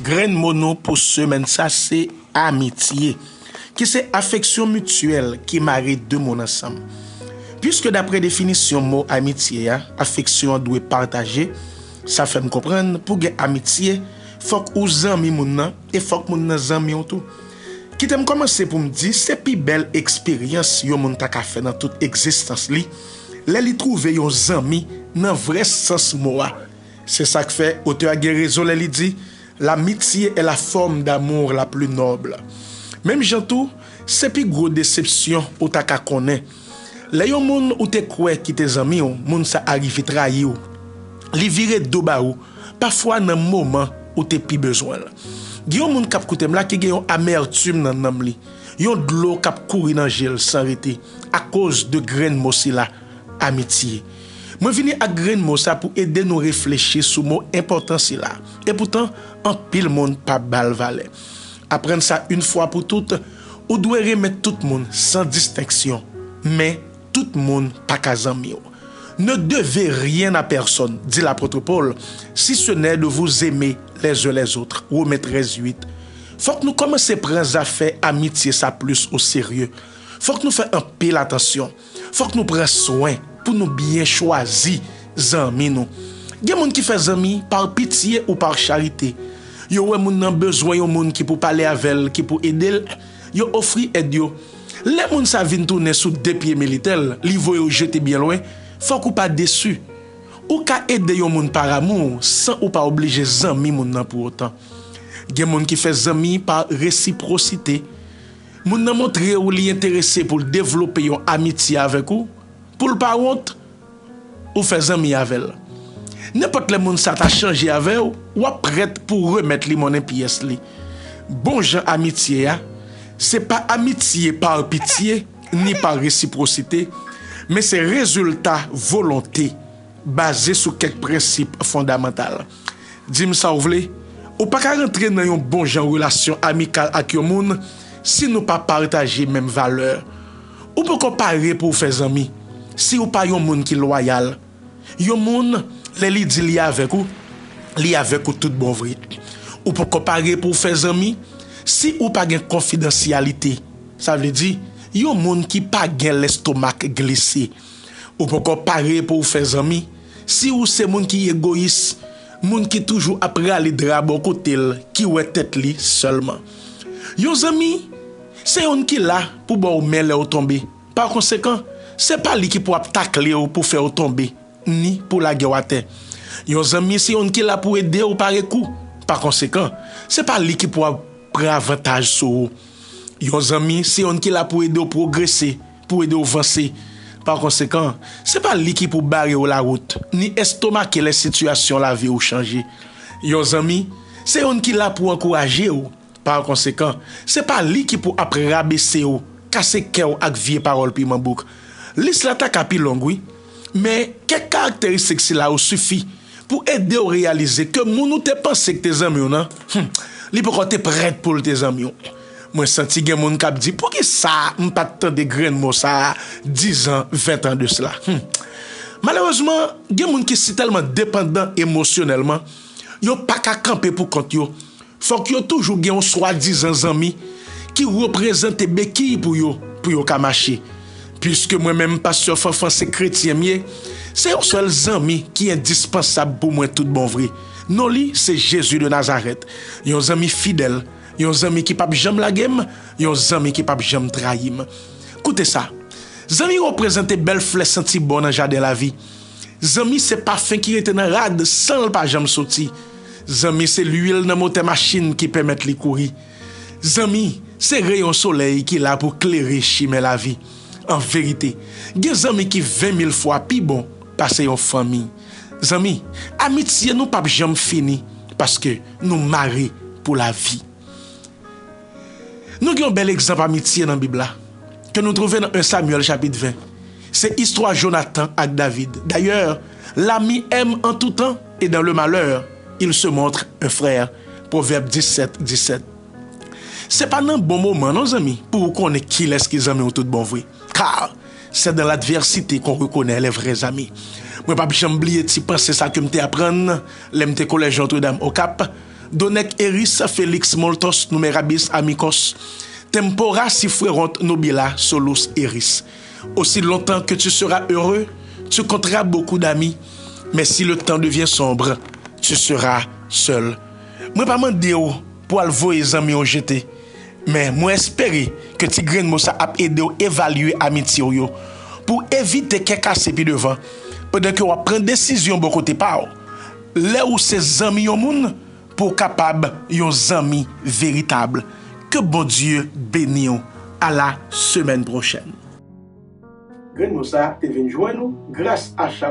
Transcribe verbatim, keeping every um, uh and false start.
Grenn mo nou pou semèn sa se amitye, ki se afeksyon mityèl ki mare de moun ansanm. Piske dapre definisyon mo amitye a, afeksyon an dwe pataje, sa fè m konprann pou gen amitye, fòk ou zanmi moun nan e fòk moun nan zanmi w tou. Kite m kòmanse pou m di se pi bèl eksperyans yon moun ta ka fè nan tout egzistans li, lè li twouve yon zanmi nan vrè sans mo a. Se sa k fè otè a gen rezon lè li di, l'amitié est la forme d'amour la plus noble. Menm jan tou, se pi gwo desepsyon ou ta ka konnen. Lè yon moun ou te kwè ki te zanmi w, moun sa a rive trayi w, li vire do ba ou, pafwa nan moman ou te pi bezwen l. Gen yon moun k ap koute m la ki gen yon amètim nan nanm li, yon dlo k ap kouri nan je l san rete, akoz de grenn mo sila, amitye. Mwen vini ak grenn mo sa pou ede nou reflechi sou mo enpòtan sila. Epoutan, anpil moun pa ba l valè. Aprann sa yon fwa pou tout, ou dwe renmen tout moun san distenksyon, men tout moun pa ka zanmi w. Ne devez rien à personne, dit l'apôtre Paul, si ce n'est de vous aimer les uns les autres. Romains treize huit. Fòk nou kòmanse pran zafè amitye sa plis o serye. Fòk nou fè anpil atansyon. Fòk nou pran swen pou nou byen chwazi zanmi nou. Gen moun ki fè zanmi pa pitye ou pa charite. Yo wè moun nan bezwen yon moun ki pou pale avè l, ki pou ede l, yo ofri èd yo. Lè moun sa vin tounen sou de pye militè l, li voye w jete byen lwen, fòk ou pa desi. Ou ka ede yon moun pa amou san ou pa oblije zanmi moun nan pou otan. Gen moun ki fè zanmi pa resipwosite. Moun nan montre w li enterese pou l devlope yon amitye avèk ou, pou l pa wont, ou fè zanmi avè l. Nenpòt lè moun sa ta chanje avè w, w ap prèt pou w remèt li monnen pyès li. Bon jan amitye a, se pa amitye pa pitye, ni pa resipwosite, men se rezilta volonte baze sou kèk prensip fondamantal. Di m sa w vle, ou pa ka rantre nan yon bon jan relasyon amikal ak yon moun si nou pa pataje menm valè. Ou poko pare pou w fè zanmi si w pa yon moun ki lwayal. Yon moun, lè li di li avèk ou, li avèk ou tout bon vre. Ou poko pare pou w fè zanmi si ou pa gen konfidansyalite. Sa vle di, yon moun ki pa gen lestomak glise. Ou poko pare pou w fè zanmi si ou se moun ki egoyis, moun ki toujou ap rale dra bò kote l, ki wè tèt li sèlman. Yon zanmi, se youn ki la pou ba w men lè w tonbe. Pa konsekan, se pa li ki pou ap takle w pou fè w tonbe, ni pou lage w atè. Yon zanmi, se youn ki la pou ede w pare kou. Pa konsekan, se pa li ki pou ap pran avantaj sou ou. Yon zanmi, se youn ki la pou ede w pwogrese, pou ede w vanse. Pa konsekan, se pa li ki pou bare w lawout, ni estomake lè sitiyasyon lavi w chanje. Yon zanmi, se youn ki la pou ankouraje w. Pa konsekan, se pa li ki pou ap rabese w, kase kè w ak vye pawòl piman bouk. Lis la ta ka pi long, wi. Men, kèk karakteristik sila yo sifi pou ede w reyalize ke moun ou te panse ki te zanmi w nan, hmm, li poko te prèt pou l te zanmi w. Mwen santi gen moun k ap di, "Poukisa m pa t tande grenn mo sa a dizan, ventan de sila?" Hmm. Malerezman, gen moun ki sitèlman depandan emosyonèlman, yo pa ka kanpe pou kont yo. Fòk yo toujou gen yon swadizan zanmi ki reprezante bekiy pou yo, pou yo ka mache. Piske mwen menm, Pastè Fanfan, se kretyen m ye, se yon sèl zanmi ki endispansab pou mwen tout bon vre. Non li, se Jezi de Nazarèt. Yon zanmi fidèl, yon zanmi ki p ap janm lage m, yon zanmi ki p ap janm trayi m. Koute sa, zanmi reprezante bèl flè santi bon nan jaden lavi. Zanmi se pafen ki rete nan rad san l pa janm soti. Zanmi se lwil nan motè machin ki pèmèt li kouri. Zanmi se reyon solèy ki la pou klere chimen lavi. An verite, gen zanmi ki ven mil fwa pi bon pase yon fanmi. Zanmi, amitye nou p ap janm fini paske nou mare pou lavi. Nou gen yon bèl egzanp amitye nan Bib la, ke nou twouve nan en Samyèl chapit ven. Se istwa Jonatan ak David. Dayè, l'ami aime en tout temps et dans le malheur, il se montre un frère. Pwovèb disèt disèt. Se pa nan bon moman non, zanmi, pou ou konnen kilès ki zanmi w tout bon vre. Car c'est dans l'adversité qu'on reconnaît les vrais amis. Mwen p ap janm bliye ti panse sa ke m te aprann lè m te kolèj Notre-Dame au Cap. Donec eris felix moltos numerabis amicos, tempora si fuerunt nobila solus eris. Aussi longtemps que tu seras heureux, tu compteras beaucoup d'amis, mais si le temps devient sombre, tu seras seul. Mwen pa mande w pou al voye zanmi w jete, men mwen espere ke ti grenn mo sa ap ede w evalye amitye w yo, pou w evite kè kase pi devan, pandan ke w ap pran desizyon bò kote pa w. Lè ou se zanmi yon moun, pou w kapab yon zanmi veritab. Ke Bondye beni w. A la semèn pwochèn. Grenn mo sa te vin jwenn ou gras a Charles